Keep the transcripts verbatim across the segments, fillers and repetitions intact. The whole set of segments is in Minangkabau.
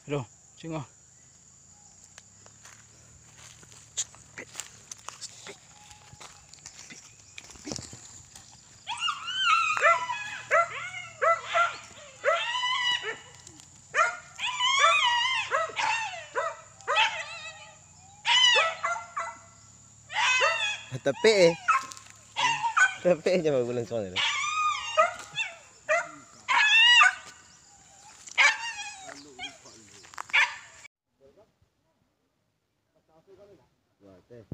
Aduh, singo. Tapi eh. Tapi eh, jangan bagulang suara tu. Wah, teh.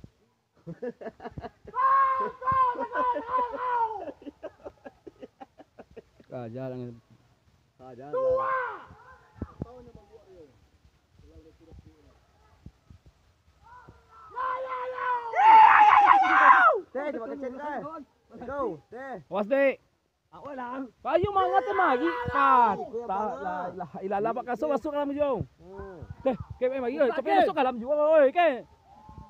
Ah, jalan. Ah, jalan. Teh, coba kecil, teh. Go, teh. Awas, Dek. Awak lah. Payu manga teh mari. Patah lah, lah, ilah lah, bak kasok masuk ka dalam juo. Hmm. Teh, kek mari, oi. Capek masuk ka dalam juo, oi, kek.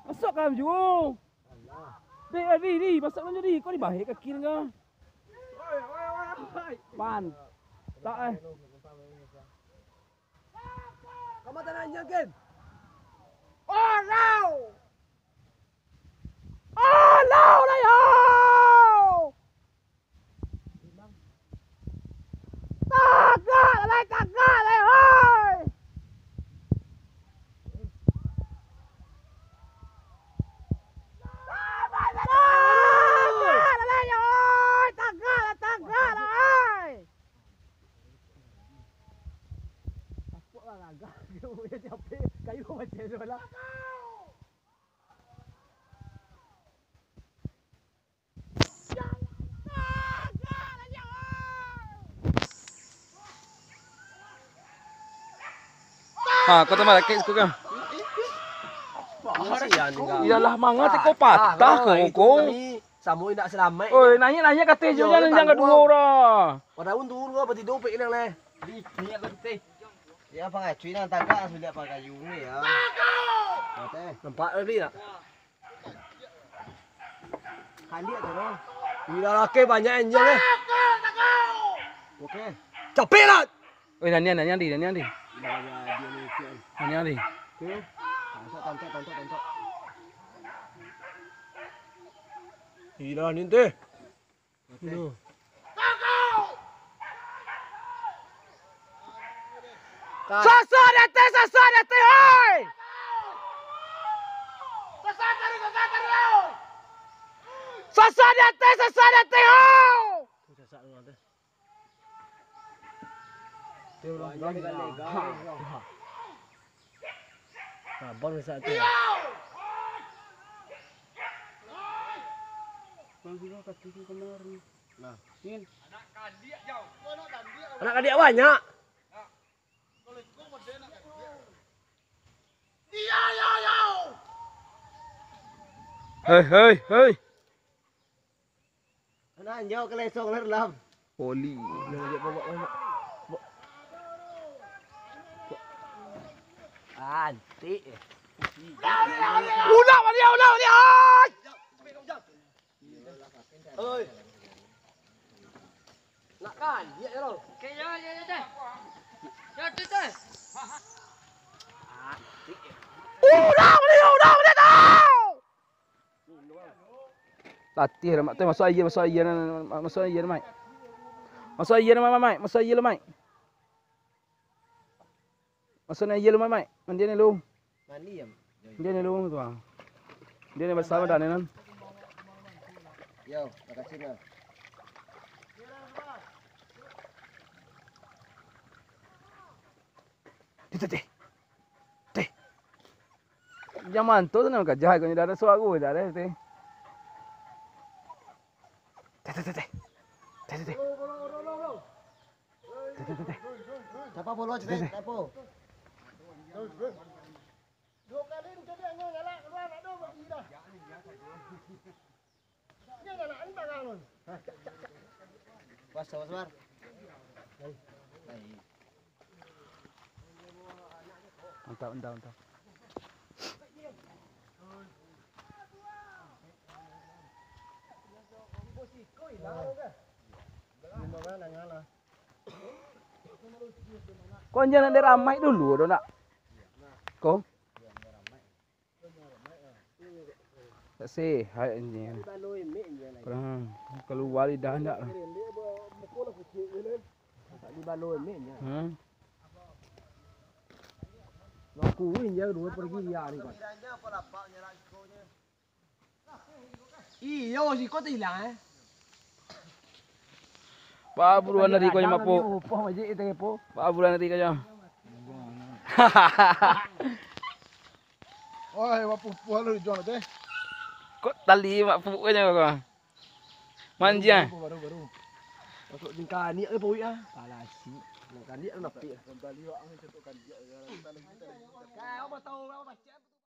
Masuk ka dalam juo. Alah. Dek, eh, di, di, masuk ka dalam juo, di. Kau di bahek kaki dengan. Pan. Tak, eh. Kamu tanah nyakin. Oh, no. Oh, no, no, no. Tagak, lai, tagak, lai, oi! Tagak, lai, oi! Tagak, lai, tagak, lai, oi! Kayu macam tu lah. Ha, kau tambah laki suku kau. Iyalah, manga tiko patah kau, kau. Samo indak salamaik. Oi, naiak, naiak ka ateh jo, jangan, jangan ka duo urang. Padaun turun kau, batido pek ilang leh. Di, minyak kau teh. Ya, apa ngacui nang tagak, sudah apa kayu ni ya. Nampak tadi tak? Kandiak tu, bro. Gila, laki banyak angel, eh. Oke. Capek lah. Oi, nanian, nanian di, nanian di. Nanian di. Oke. Tontok, tontok, tontok, tontok. Gila, ni teh. Aduh. Sasa di ateh, sasa di ateh, oi! Sasa di ateh, sasa di ateh, oi! Abang saat tu. Bang, sini kaki tu kemarin. Nah. Nin. Anak kandiak banyak. Hei, hei, hei. Anak anjau kelesong lah dalam. Oli. Antik. Ulah balik, ulah balik. Ai! Oi. Nak kan? Dia ya lo. Oke, ya, ya, ya, teh. Ya, teh, teh. Antik. Ulah balik, ulah balik tau. Latih lah, Mak. Tu masuk aia, masuk aia, nah, nah, nah, masuk aia, Mak. Masuk aia, Mak, Mak, Mak. Masuk aia lah, Mak. Masuk aia lah, Mak, Mak. Mandi ni lu. Mandi ya. Mandi ni lu tu, ah. Mandi ni basah badan ni, nan. Yo, makasih, Mak. Teh, teh, teh. Teh. Jaman tu senang ka jahai kau ni, dah ada suaro dah ada, teh. Teh, teh, teh, teh. Teh, teh, teh. Teh, teh, teh, teh. Siapa follow, teh? Teh, teh. Siapa? Dua kali ni jadi angin galak keluar, nak dong bagi dah. Pas, sabar, sabar. Mantap, mantap, mantap. Lima orang nak ngalah. Ko anjiang nak diramaik dulu tu nak. Ko. Tak sehat anjiang. Kurang kalua lidah ndak lah. Hmm. Aku injak dua pergi dia ni, Pak. Iyo, siko tu ilang, eh. Pak buruan dari kau nyo, Mak Puk. Upah majik itu, Pak. Pak buruan dari kau nyo. Oi, Mak Puk, Puk, lu jual teh. Kok tali Mak Puk nyo kau? Manjang. Baru, baru, baru. Masuk jengkaniak ke pawik ah. Palasi. Jengkaniak tu napik. Kembali wak ang cetuk kaniak. Kau mau tahu apa macam?